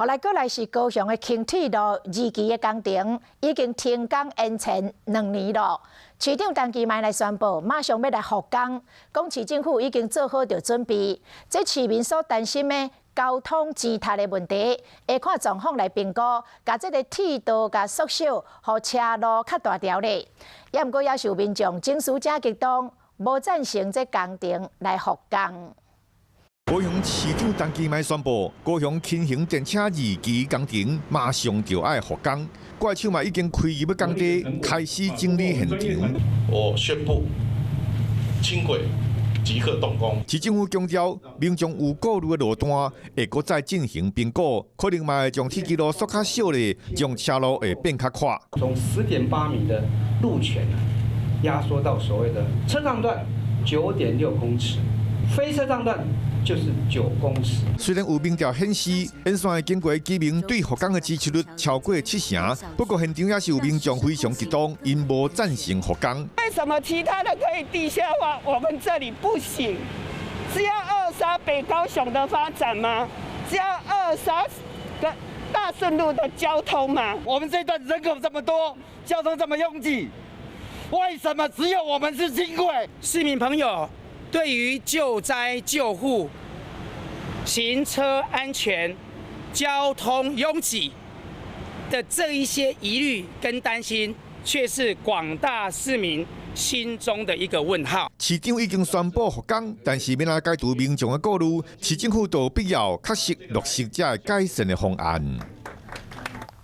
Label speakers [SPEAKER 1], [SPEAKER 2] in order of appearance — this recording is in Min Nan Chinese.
[SPEAKER 1] 後來過來是高雄的輕鐵路二期的工程已經停工延前2年了。市長陳其邁來宣布，馬上欲來復工，講市政府已經做好著準備。這市民所擔心的交通擠塞的問題，會看狀況來評估，共這个鐵道共縮小，予車路較大條咧。也毋過也是有民眾情緒誠激動，無贊成這工程來復工。
[SPEAKER 2] 高雄市長陳其邁宣布，高雄輕型電車二期工程馬上就愛復工，怪手嘛已經開入工地，開始整理現場。
[SPEAKER 3] 我宣布，輕軌即刻動工。
[SPEAKER 2] 市政府強調，民眾有顧慮的路段會閣再進行評估，可能嘛會將鐵軌路縮較小咧，將車路會變較闊。
[SPEAKER 4] 從10.8米的路權壓縮到所謂的車上段9.6公尺，非車上段就是9公尺。
[SPEAKER 2] 雖然有民調顯示，沿線的經過居民對復工的支持率超過七成，不過現場也是有民眾非常激動，𪜶無贊成復工。
[SPEAKER 5] 為什麼其他的可以地下化，我們這裡不行？是要扼殺北高雄的發展嗎？是要扼殺個大順路的交通嗎？
[SPEAKER 6] 我們這段人口這麼多，交通這麼擁擠，為什麼只有我們是輕軌？
[SPEAKER 7] 市民朋友對於救災救護、行車安全、交通擁擠的這一些疑慮跟擔心，卻是廣大市民心中的一個問號。
[SPEAKER 2] 市長已經宣布復工，但是欲來解除民眾的顧慮，市政府都有必要確實落實這個改善的方案。